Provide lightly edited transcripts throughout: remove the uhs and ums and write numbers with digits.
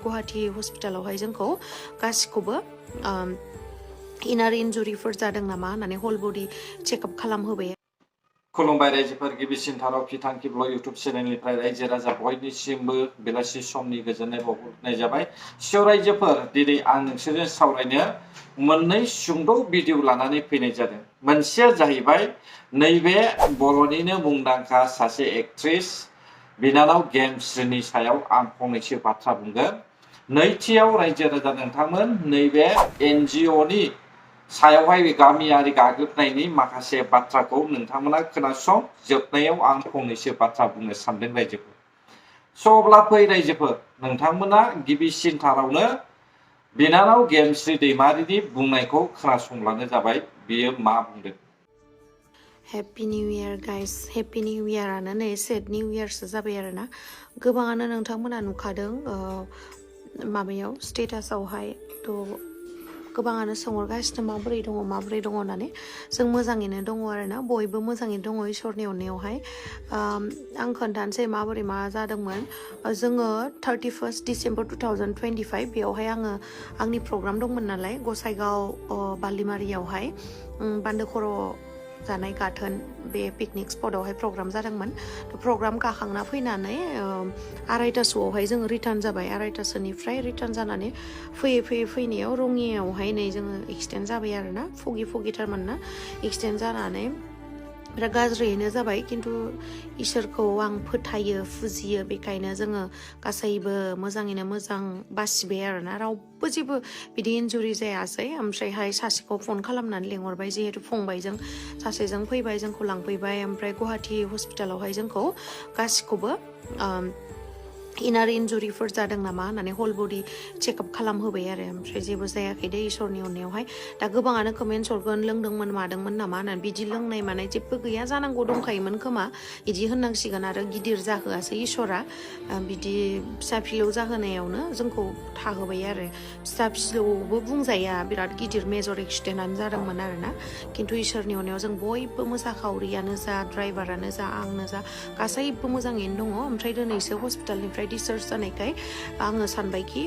गुवाहाटी हस्पिटालावहाय जोंखौ गासिखौबो इनार इन्जुरिफोर जादों नामा होननानै हल बडि चेकआप खालामहोबाय। खुलुमबाय रायजोफोर, गिबिसिन थाराव फिथांखि ब्लग इउटुब चेनेलनिफ्राय रायजो राजा बयनिसिमबो बेलासि समनि गोजोननाय बावहरनाय जाबाय। सिय रायजोफोर, दिनै आं नोंसोरजों सावरायनो मोननै सुंद' भिडिअ लानानै फैनाय जादों। मोनसेया जाहैबाय नैबे बर'निनो मुंदांखा सासे एक्ट्रेस बिनानाव गेमस्रिनि सायाव आं फंनैसो बाथ्रा बुंगोन। नैथियाव रायजो राजा नोंथांमोन, नैबे एनजिअनि सायावहाय गामियारि गाग्लोबनायनि माखासे बाथ्राखौ नोंथांमोना खोनासं, जोबनायाव आं फंनैसो बाथ्रा बुंनो सानदों रायजोफोर। स' अब्ला फै रायजोफोर, नोंथांमोना गिबिसिन थारावनो बिनानाव गेमस्रि दैमारिनि बुंनायखौ खोनासंब्लानो जाबाय, बियो मा बुंदों। Happy new year guys, happy new इयारानो नै सेड निउ इयारसो जाबाय आरोना। गोबाङानो नोंथांमोना नुखादों माबायाव स्टेटासावहाय, थ' गोबाङानो सोंहरगासिनो माबोरै दङ होननानै। जों मोजाङैनो दङ आरोना, बयबो मोजाङैनो दङ इसोरनि अननायावहाय। आं खोन्थानोसै माबोरै मा जादोंमोन। जोङो 31 डिसेम्बर 2025 बेयावहाय आंनि प्रग्राम दंमोन नालाय गसाइगाव बालिमारियावहाय बान्दो खर' जानाय गाथोन बे पिकनिक स्पटआवहाय प्रग्राम जादोंमोन। प्रग्राम गाखांना फैनानै 2:30सोआवहाय जोङो रिटार्न जाबाय। 2:30सोनिफ्राय रिटार्न जानानै फैनायाव रङियावहाय नै जोङो एक्सिडेन्ट जाबाय आरोना। फुगिथारमोन ना, एक्सिडेन्ट जानानै बिराद गाज्रियैनो जाबाय। खिन्थु इसोरखौ आं फोथायो, फुजियो, बेखायनो जोङो गासैबो मोजाङैनो मोजां बासिबाय आरोना। रावबो जेबो बिदि इन्जुरि जायासै। ओमफ्रायहाय सासेखौ फन खालामनानै लेंहरबाय, जिहेतु फंबायजों सासेजों फैबाय, जोंखौ लांफैबाय। ओमफ्राय गुवाहाटी हस्पिटालावहाय जोंखौ गासिखौबो इनार इन्जुरिफोर जादों नामा होननानै हल बडि चेकआप खालामहोबाय आरो। ओमफ्राय जेबो जायाखै दे इसोरनि अननायावहाय। दा गोबाङानो कमेन्ट्स हरगोन लोंदोंमोन मादोंमोन नामा होननानै। बिदि लोंनाय मानाय जेबो गैया, जानांगौ दंखायोमोन खोमा बिदि होननांसिगोन। आरो गिदिर जाहोआसै इसोरा, बिदि फिसा फिलौ जाहोनायावनो जोंखौ थाहोबाय आरो। फिसा फिलौबो बुंजाया, बिराद गिदिर मेजर एक्सिडेन्टआनो जादोंमोन आरोना। खिन्थु इसोरनि अननायाव जों बयबो मोसाखावरियानो जा, ड्राइभारानो जा, आंनो जा, गासैबो मोजाङैनो दङ। ओमफ्राय दिनैसो हस्पिटालनिफ्राय डिसचार्ज जानायखाय आङो सानबायखि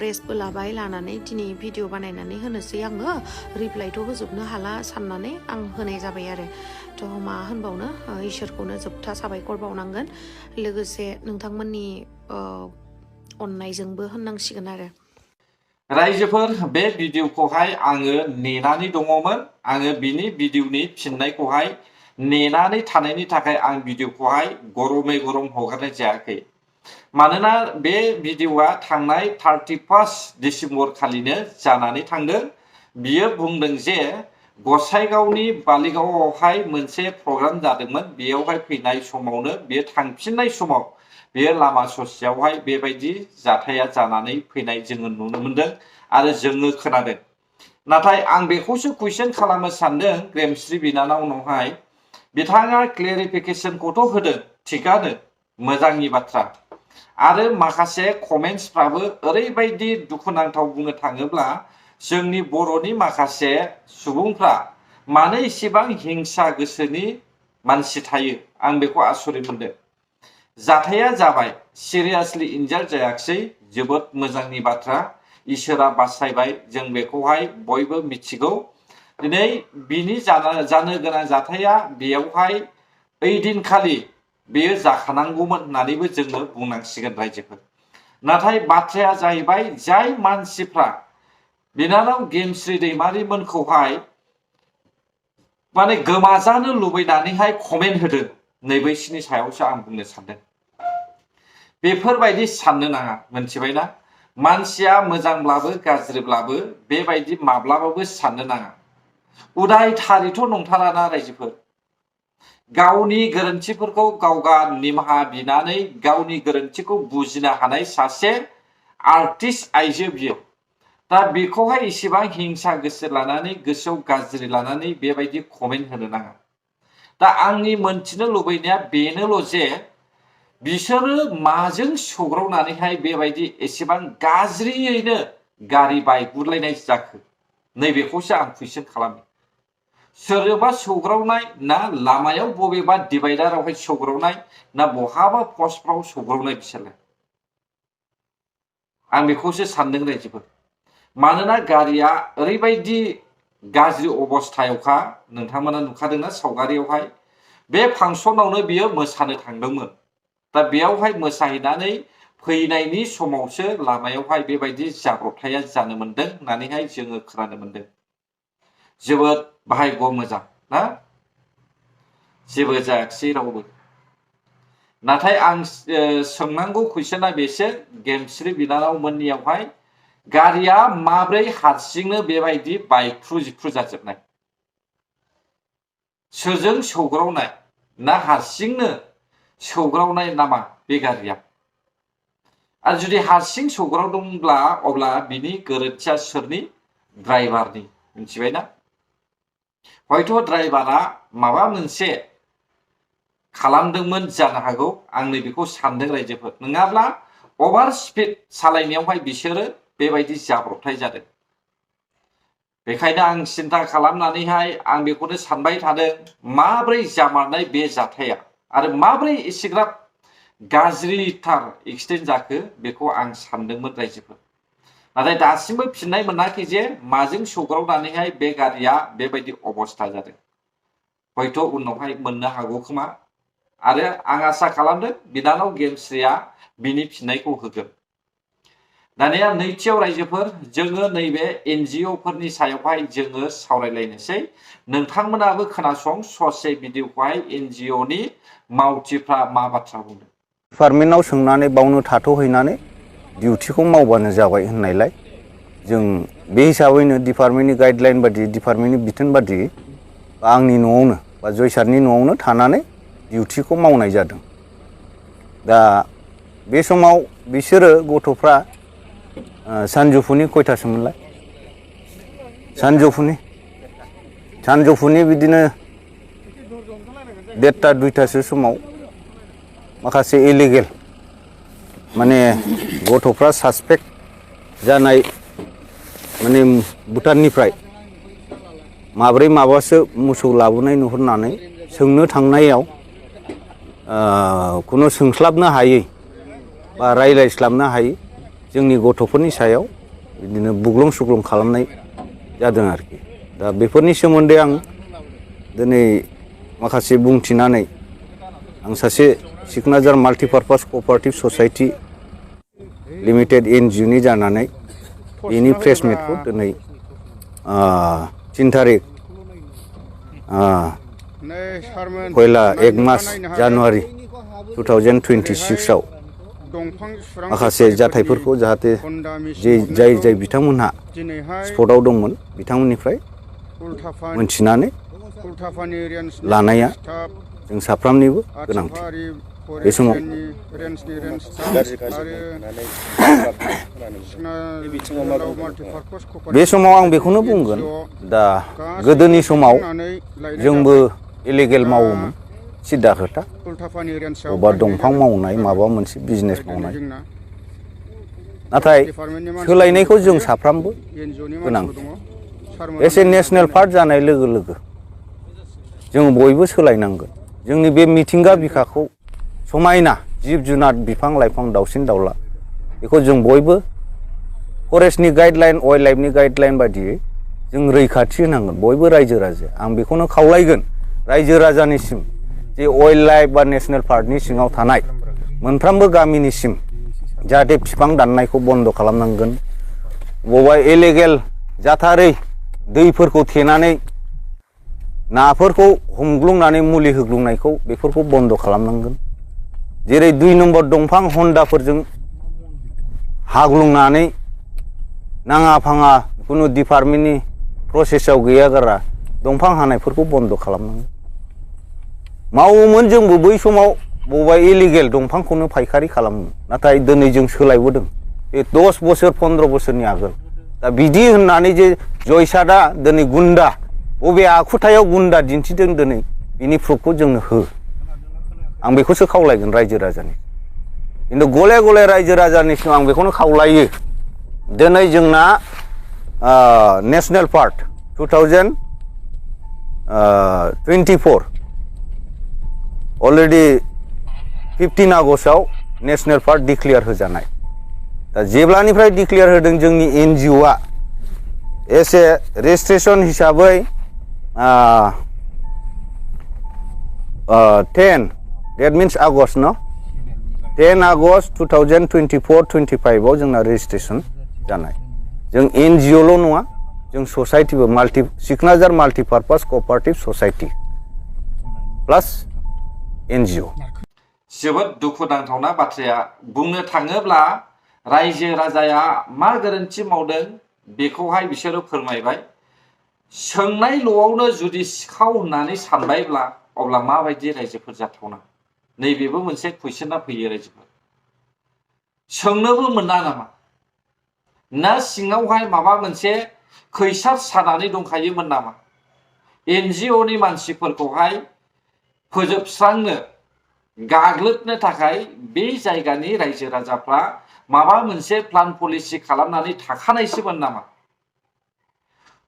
रेस्टबो लानानै दिनै भिडिअ बानायनानै होनोसै आङो। रिप्लाइथ' होजोबनो हाला साननानै आं होनाय जाबाय आरो। थ' मा होनबावनो, इसोरखौनो जोबथा साबायखर बावनांगोन, लोगोसे नोंथांमोननि अननायजोंबो होननांसिगोन आरो। रायजोफोर, बे भिडिअखौहाय आङो नेनानै दङमोन। आङो बिनि भिडिअनि फिननायखौहाय नेनानै थानायनि थाखाय आं भिडिअखौहाय गरमै गरम हगारनाय जायाखै। मानोना बे भिडिअआ थांनाय 31 डिसेम्बर खालिनो जानानै थांदों। बियो बुंदों जे गसाइगावनि बालिगावआवहाय मोनसे प्रग्राम जादोंमोन, बेयावहाय फैनाय समावनो बियो थांफिननाय समाव बेयो लामा ससेयावहाय बेबायदि जाथाया जानानै फैनाय जोङो नुनो मोनदों आरो जोङो खोनादों। नाथाय आं बेखौसो कुइसन खालामनो सानदों गेमस्रि बिनानावनावहाय। बिथाङा क्लेरिफिकेसनखौथ' होदों, थिगानो, मोजांनि बाथ्रा। आरो माखासे कमेन्ट्सफ्राबो ओरैबायदि दुखुनांथाव, बुंनो थाङोब्ला जोंनि बर'नि माखासे सुबुंफ्रा मानो इसेबां हिंसा गोसोनि मानसि थायो, आं बेखौ आसरित मोनदों। जाथाया जाबाय, सिरियासलि इन्जार्ड जायाखिसै, जोबोद मोजांनि बाथ्रा। इसोरा बासायबाय, जों बेखौहाय बयबो मिथिगौ। दिनै बिनि जानो गोनां जाथाया बेयावहाय ओइदिनखालि बेयो जाखानांगौमोन होननानैबो जोङो बुंनांसिगोन रायजोफोर। नाथाय बाथ्राया जाहैबाय, जाय मानसिफ्रा बिनानाव गेमस्रि दैमारिमोनखौहाय माने गोमाजानो लुबैनानैहाय कमेन्ट होदों, नैबैसिनि सायावसो आं बुंनो सानदों। बेफोरबायदि साननो नाङा, मोनथिबायना? मानसिया मोजांब्लाबो गाज्रिब्लाबो बेबायदि माब्लाबाबो साननो नाङा। उदायथारिथ' नंथाराना रायजोफोर। गावनि गोरोन्थिफोरखौ गावगा निमाहा बिनानै गावनि गोरोन्थिखौ बुजिनो हानाय सासे आर्टिस्ट आइजो बियो। दा बेखौहाय इसेबां हिंसा गोसो लानानै, गोसोआव गाज्रि लानानै बेबायदि कमेन्ट होनो नाङा। दा आंनि मोनथिनो लुबैनाया बेनोल' जे बिसोरो माजों सौग्रावनानैहाय बेबायदि एसेबां गाज्रियैनो गारि बायगुरलायनाय जाखो, नैबेखौसो आं कुइसन खालामो। सोरजोंबा सौग्रावनाय ना लामायाव बबेबा डिभाइडारावहाय सौग्रावनाय ना बहाबा पस्टफ्राव सौग्रावनाय बिसोरलाय? आं बेखौसो सानदों रायजोफोर मानोना गारिया ओरैबायदि गाज्रि अबस्थायावखा नोंथांमोना नुखादोंना सावगारियावहाय बे फांसनावनो बियो मोसानो थांदोंमोन दा बेयावहाय मोसाहैनानै फैनायनि समावसो लामायावहाय बेबायदि जाब्रबथाया जानो मोनदों होननानैहाय जोङो खोनानो मोनदों जोबोद भाग्य मोजां ना जेबो जायाखिसै रावबो नाथाय आं सोंनांगौ कुइसना बेसो गेमस्रि बिनानाव मोननियावहाय गारिया माब्रै हारसिंनो बेबायदि बायफ्रु जिफ्रु जाजोबनाय सोरजों सौग्रावनाय ना हारसिंनो सौग्रावनाय नामा बे गारिया आरो जुदि हारसिं सौग्रावदोंब्ला अब्ला बिनि गोरोन्थिया सोरनि ड्राइभारनि मिथिबायना हयथ' ड्राइभारा माबा मोनसे खालामदोंमोन जानो हागौ आं नैबेखौ सानदों रायजोफोर नङाब्ला अभार स्पिड सालायनायावहाय बिसोरो बेबायदि जाब्रबथाय जादों बेखायनो आं सिन्था खालामनानैहाय आं बेखौनो सानबाय थादों माब्रै जामारनाय बे जाथाया आरो माब्रै एसेग्राब गाज्रिथार एक्सिडेन्ट जाखो बेखौ आं सानदोंमोन रायजोफोर नाथाय दासिमबो फिननाय मोनाखै जे माजों सौग्रावनानैहाय बे गारिया बेबायदि अबस्था जादों हयथ' उनावहाय मोननो हागौ खोमा आरो आं आसा खालामदों बिनानाव गेमस्रिया बिनि फिननायखौ होगोन दानिया नैथियाव रायजोफोर जोङो नैबे NGO फोरनि सायावहाय जोङो सावरायलायनोसै नोंथांमोनाबो खोनासं ससे भिडिअखौहाय NGO नि मावथिफ्रा मा बाथ्रा बुंदों डिपार्टमेन्टआव सोंनानै बावनो थाथ'हैनानै डिउटिखौ मावबानो जाबाय होननायलाय जों बे हिसाबैनो डिपार्टमेन्टनि गाइडलाइन बादि डिपार्टमेन्टनि बिथोन बादि आंनि न'आवनो बा जयसारनि न'आवनो थानानै डिउटिखौ मावनाय जादों दा बे समाव बिसोरो गथ'फ्रा सानजौफुनि खयथासोमोनलाय सानजौफुनि बिदिनो 1:30 2:00 समाव माखासे इलिगेल माने गथ'फ्रा सासपेक्ट जानाय माने भुटाननिफ्राय माब्रै माबासो मोसौ लाबोनाय नुहुरनानै सोंनो थांनायाव खुनु सोंस्लाबनो हायै बा रायलायस्लाबनो हायै जोंनि गथ'फोरनि सायाव बिदिनो बुग्लुं सुग्लुं खालामनाय जादों आरोखि दा बेफोरनि सोमोन्दै आं दिनै माखासे बुंथिनानै आं सासे सिकनाझार माल्टिपार्पास कअपारेटिभ ससाइटि लिमिटेड NGO नि जानानै बेनि प्रेस मिटखौ दिनै 3 तारिख पयला 1 मास जानुवारि 2026 आव माखासे जाथायफोरखौ जाहाथे जाय बिथांमोनहा स्पटआव दंमोन बिथांमोननिफ्राय मोनथिनानै लानाया जों साफ्रोमनिबो गोनांथि बे समाव आं बेखौनो बुंगोन दा गोदोनि समाव जोंबो इलिगेल मावोमोन सिदा खोथा अबा दंफां मावनाय माबा मोनसे बिजनेस मावनाय नाथाय सोलायनायखौ जों साफ्रोमबो गोनांथि एसे नेशनेल पार्क जानाय लोगो लोगो जों बयबो सोलायनांगोन जोंनि बे मिथिंगा बिखाखौ समायना जिब जुनार बिफां लाइफां दाउसिन दाउला बेखौ जों बयबो फरेस्टनि गाइडलाइन वाइल्ड लाइफनि गाइडलाइन बायदियै जों रैखाथि होनांगोन बयबो रायजो राजा आं बेखौनो खावलायगोन रायजो राजानिसिम जे वाइल्ड लाइफ बा नेशनेल पार्कनि सिङाव थानाय मोनफ्रोमबो गामिनिसिम जाहाथे बिफां दाननायखौ बन्द खालामनांगोन बबेबा इलिगेल जाथारै दैफोरखौ थेनानै नाफोरखौ हमग्लुंनानै मुलि होग्लुंनायखौ बेफोरखौ बन्द खालामनांगोन जेरै 2 नम्बर दंफां हन्दाफोरजों हाग्लुंनानै नाङा फाङा खुनु डिपार्टमेन्टनि प्रसेसआव गैयागारा दंफां हानायफोरखौ बन्द खालामनांगोन मावोमोन जोंबो बै समाव बबेबा इलिगेल दंफांखौनो फायखारि खालामोमोन नाथाय दिनै जों सोलायबोदों बे 10 बोसोर 15 बोसोरनि आगोल दा बिदि होननानै जे जयसादा दिनै गुन्दा बबे आखुथायाव गुन्दा दिन्थिदों दिनै बिनि प्रुफखौ जोंनो हो आं बेखौसो खावलायगोन रायजो राजानि खिन्थु गले गले रायजो राजानिसिम आं बेखौनो खावलायो दिनै जोंना नेशनेल पार्क 2024 अलरेडि 15 आगस्टआव नेशनेल पार्क डिक्लेयार होजानाय दा जेब्लानिफ्राय डिक्लेयार होदों जोंनि NGO आ एस ए रेजिस्ट्रेसन हिसाबै 10 that means आगस्ट न 10 आगस्ट 2024-25 आव जोंना रेजिस्ट्रेसन जानाय जों NGO ल' नङा जों ससाइटिबो सिकनाझार माल्टिपार्पास कअपारेटिभ ससाइटि प्लास NGO जोबोद दुखुनांथावना बाथ्राया बुंनो थाङोब्ला रायजो राजाया मा गोरोन्थि मावदों बेखौहाय बिसोरो फोरमायबाय सोंनायल'आवनो जुदि सिखाव होननानै सानबायब्ला अब्ला माबायदि रायजोफोर जाथावना नैबेबो मोनसे कुइसना फैयो रायजोफोर सोंनोबो मोना नामा ना सिङावहाय माबा मोनसे खैसार सानानै दंखायोमोन नामा NGO नि मानसिफोरखौहाय फोजोबस्रांनो गाग्लोबनो थाखाय बे जायगानि रायजो राजाफ्रा माबा मोनसे प्लान पलिसि खालामनानै थाखानायसोमोन नामा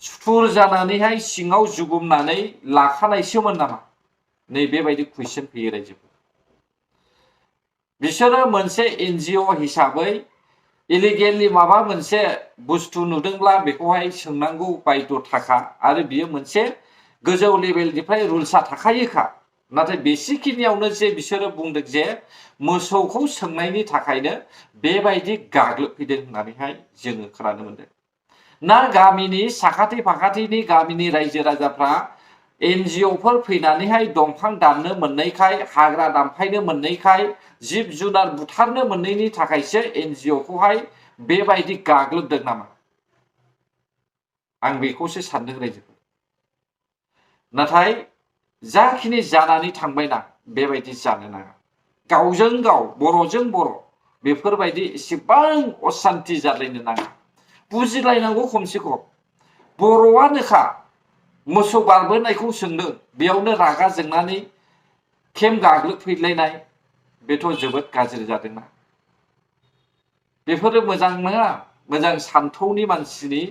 सुथुर जानानैहाय सिङाव जुगुमनानै लाखानायसोमोन नामा नैबेबायदि कुइसन फैयो रायजोफोर बिसोरो मोनसे NGO हिसाबै इलिगेलि माबा मोनसे बुस्थु नुदोंब्ला बेखौहाय सोंनांगौ बायध'थाखा आरो बियो मोनसे गोजौ लेभेलनिफ्राय रुल्सआ थाखायोखा नाथाय बेसिखिनियावनो जे बिसोरो बुंदों जे मोसौखौ सोंनायनि थाखायनो बेबायदि गाग्लोबफैदों होननानैहाय जोङो खोनानो मोनदों ना गामिनि साखाथि फाखाथिनि गामिनि रायजो राजाफ्रा NGOफोर फैनानैहाय दंफां दाननो मोननायखाय हाग्रा दानफायनो मोननायखाय जिब जुनार बुथारनो मोननायनि थाखायसो NGOखौहाय बेबायदि गाग्लोबदों नामा आं बेखौसो सानदों रायजोफोर नाथाय जाखिनि जानानै थांबायना बेबायदि जानो नाङा गावजों गाव बर'जों बर' बेफोरबायदि एसेबां असान्ति जालायनो नाङा बुजिलायनांगौ खमसे खम बर'आनोखा मोसौ बारबोनायखौ सोंदों बेयावनो रागा जोंनानै खेम गाग्लोबफैलायनाय बेथ' जोबोद गाज्रि जादोंना बेफोरो मोजां नङा मोजां सान्थौनि मानसिनि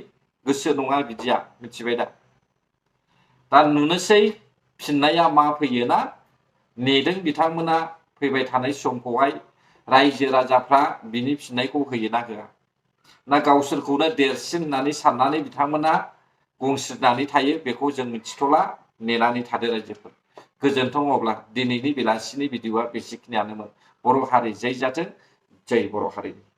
गोसो नङा बिदिया मिथिबाय दा नुनोसै फिननाया मा फैयोना नेदों बिथांमोना फैबाय थानाय समखौहाय रायजो राजाफ्रा बिनि फिननायखौ होयोना होआ ना गावसोरखौनो देरसिन होननानै साननानै बिथांमोना गंस्रिनानै थायो बेखौ जों मिथिथ'ला नेनानै थादो रायजोफोर गोजोन्थों अब्ला दिनैनि बेलासिनि भिडिअआ बेसेखिनियानोमोन बर' हारि जै जाथों जै बर' हारिनि